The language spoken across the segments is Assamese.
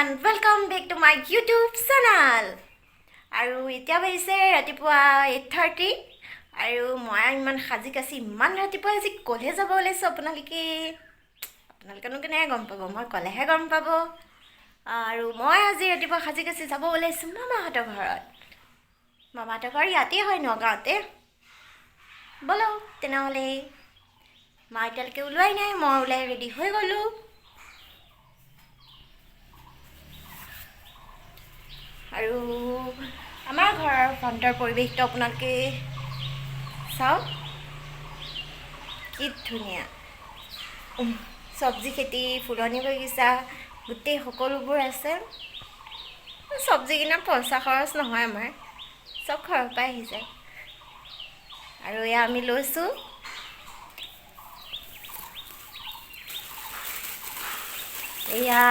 And welcome back to my YouTube channel. আৰু এতিয়া বাজিছে ৰাতিপুৱা 8:30 আৰু মই ইমান সাজি কাচি ইমান ৰাতিপুৱা আজি ক'লৈ যাব ওলাইছোঁ আপোনালোকেনো কেনেকৈ গম পাব? মই ক'লেহে গম পাব। আৰু মই আজি ৰাতিপুৱা সাজি কাচি যাব ওলাইছোঁ মামাহঁতৰ ঘৰত। মামাহঁতৰ ঘৰ ইয়াতেই হয়, নগাঁৱতে। ব'লক তেনেহ'লে। মা এতিয়ালৈকে ওলোৱাই নাই, মই ওলাই ৰেডি হৈ গ'লোঁ। আৰু আমাৰ ঘৰৰ ফ্ৰণ্টৰ পৰিৱেশটো আপোনালোকে চাওক, কি ধুনীয়া। চব্জি খেতি, ফুলনি বাগিচা, গোটেই সকলোবোৰ আছে। চব্জি কিনা পইচা খৰচ নহয় আমাৰ, চব ঘৰৰ পৰাই আহি যায়। আৰু এয়া আমি লৈছোঁ। এয়া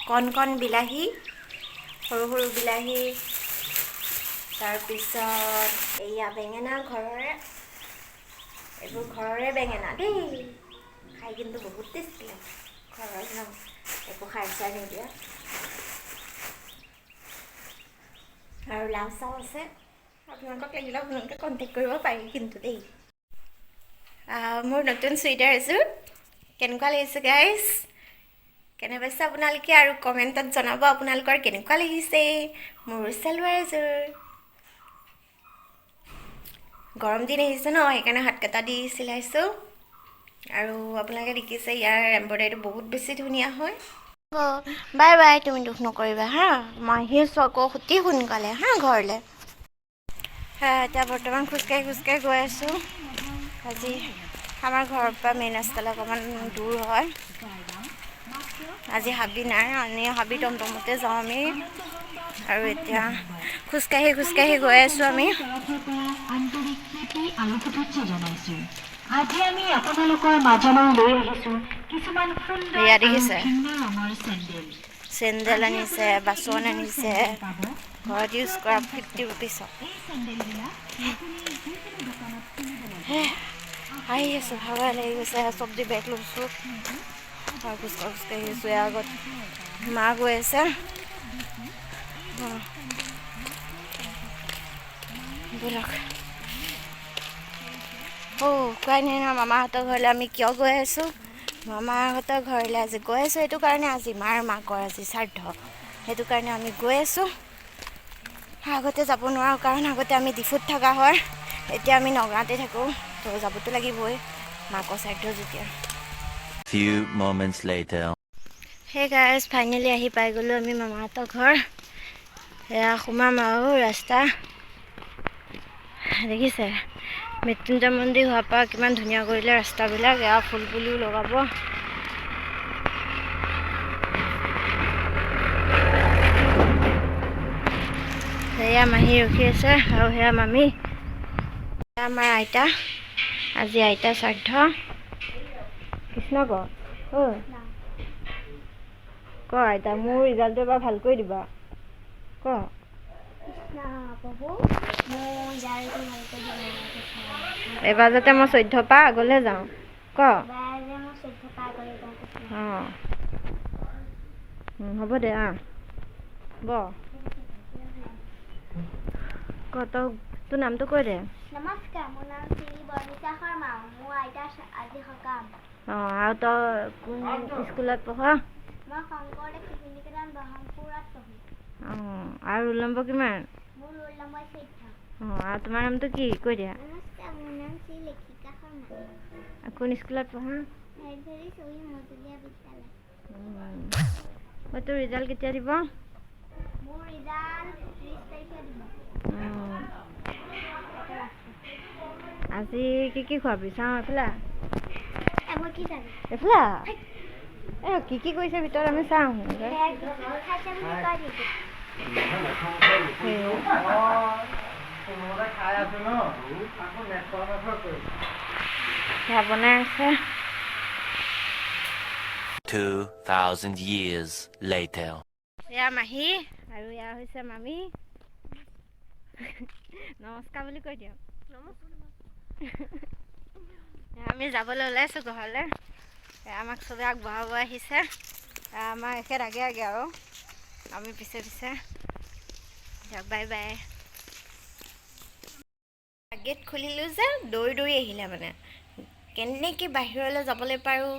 কণ কণ বিলাহী, সৰু সৰু বিলাহী। তাৰপিছত এয়া বেঙেনা ঘৰৰে, এইবোৰ ঘৰৰে বেঙেনা দেই। খাই কিন্তু বহুত টেষ্টি লাগে, ঘৰৰ ন, একো সাৰ চাৰ নিদিয়া। আৰু লাও চাও আছে, আপোনালোকক লাগিলে আপোনালোকে কণ্টেক্ট কৰিব পাৰি কিন্তু দেই। মোৰ নতুন চুইদাৰ এযোৰ কেনেকুৱা লাগিছে গাইজ? কেনে পাইছে আপোনালোকে? আৰু কমেণ্টত জনাব আপোনালোকৰ কেনেকুৱা লাগিছে মোৰ চেলোৱাৰ এযোৰ। গৰম দিন আহিছে ন, সেইকাৰণে হাত কটা দি চিলাইছোঁ। আৰু আপোনালোকে দেখিছে ইয়াৰ এম্ব্ৰইডাৰীটো বহুত বেছি ধুনীয়া হয়। বাই বাই, তুমি দুখ নকৰিবা হা, মই আহি আছোঁ আকৌ অতি সোনকালে হা ঘৰলৈ। হা, এতিয়া বৰ্তমান খোজকাঢ়ি খোজকাঢ়ি গৈ আছোঁ। আজি আমাৰ ঘৰৰ পৰা মেইন ৰাস্তালৈ অকণমান দূৰ হয়। আজি হাবি নাই, আমি হাবি টমটমতে যাওঁ আমি। আৰু এতিয়া খোজকাঢ়ি খোজকাঢ়ি গৈ আছোঁ আমি। তৰফৰ পৰা আন্তৰিক প্ৰীতি আৰু শুভেচ্ছা জনাইছো। আজি আমি আপোনালোকৰ মাজলৈ লৈ আহিছো কিছুমান সুন্দৰ এয়া আৰু দেখিছে? ভিন্ন ৰঙৰ চেণ্ডেল। চেণ্ডেল আনিছে, বাচন আনিছে, পাব ঘৰত ইউজ কৰা, 50 ৰুপিছত। এই চেণ্ডেলবিলাক আপুনি যিকোনো দোকানত কিনিব লাগিব। আহি আছোঁ, ভাগৰ লাগি গৈছে। চব্জি বেগ লৈছোঁ আৰু খোজকাঢ়ি খোজকাঢ়ি আছোঁ। ইয়াৰ আগত মা গৈ আছে। ব'লক। অ' কোৱাই নাই নহয় মামাহঁতৰ ঘৰলৈ আমি কিয় গৈ আছোঁ। মামাহঁতৰ ঘৰলৈ আজি গৈ আছোঁ সেইটো কাৰণে, আজি মাৰ মাকৰ আজি শ্ৰাদ্ধ, সেইটো কাৰণে আমি গৈ আছোঁ। আগতে যাব নোৱাৰোঁ, কাৰণ আগতে আমি ডিফুত থকা হয়, এতিয়া আমি নগাঁৱতে থাকোঁ, তো যাবতো লাগিবই মাকৰ শ্ৰাদ্ধ যেতিয়া। Few moments later. সেই গাইজ, ফাইনেলি আহি পাই গ'লোঁ আমি মামাহঁতৰ ঘৰ। এয়া সোমাম আৰু ৰাস্তা দেখিছে, মৃত্যুঞ্জয় মন্দিৰ হোৱাৰ পৰা কিমান ধুনীয়া কৰিলে ৰাস্তাবিলাক। এয়া ফুল পুলিও লগাব। সেয়া মাহী ৰখি আছে আৰু সেয়া মামী। এয়া আমাৰ আইতা, আজি আইতা শ্ৰাদ্ধ। কৃষ্ণ ক, ঐ ক আইতা, মোৰ ৰিজাল্টটো এবাৰ ভালকৈ দিবা ক। কৃষ্ণ প্ৰভু, মোৰ ৰিজাল্টটো ভালকৈ দিব। এবাৰ যাতে মই 14 পৰা আগলৈ যাওঁ ক। এবাৰ যে মই 14 পাৰ কৰি যাওঁ, কৃষ্ণ। অঁ, হ'ব দে। আহ ব ক, তই তোৰ নামটো কৈ দে। নমস্কাৰ, মোৰ নাম শ্ৰী বৰ্ণিতা শৰ্মা। মোৰ আইতাৰ আজি সকাম। অঁ, আৰু তই কোন স্কুলত পঢ়? মই শংকৰদেৱ শিশু নিকেতন, ব্ৰহ্মপুৰত পঢ়োঁ। অঁ, আৰু ৰোল নম্বৰ কিমান? মোৰ ৰোল নম্বৰ 14। অঁ, আৰু তোমাৰ নামটো কি কৈ দিয়া। নমস্কাৰ, মোৰ নাম শ্ৰী লেখিকা শৰ্মা। আৰু কোন স্কুলত পঢ়া? হেৰভেৰি চহী মজলীয়া বিদ্যালয়। অঁ, তোৰ ৰিজাল্ট কেতিয়া দিব? মোৰ ৰিজাল্ট 30 তাৰিখে দিব। অঁ, আজি কি কি খোৱাবি চাওঁ এইফালে। এ, মই কি জানো? এইফালে এ কি কি কৰিছে ভিতৰত আমি চাওঁ। সেয়া কি কি খাইছে বুলি কয় নেকি? খাই আছো ন, আকৌ নেখোৱা নোখোৱা কৰি। সেয়া বনাই আছে। 2,000 years later. এয়া মাহী আৰু এয়া হৈছে মামী। নমস্কাৰ বুলি কৈ দিয়ক। আমি যাবলৈ ওলাইছোঁ ঘৰলৈ। আমাক চবে আগবঢ়াব আহিছে। আমাৰ এখেত আগে আগে আৰু আমি পিছে পিছে দিয়ক, বাই বাই। গেট খুলিলোঁ যে দৌৰি দৌৰি আহিলে, মানে কেনেকৈ বাহিৰলৈ যাবলৈ পাৰোঁ,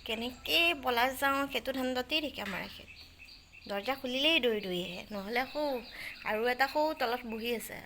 কেনেকৈ পলাই যাওঁ, সেইটো ধান্দাতেই থাকে আমাৰ এখেত। দৰ্জা খুলিলেই দৌৰি দৌৰি আহে, নহ'লে সৌ আৰু এটা সৌ তলত বহি আছে।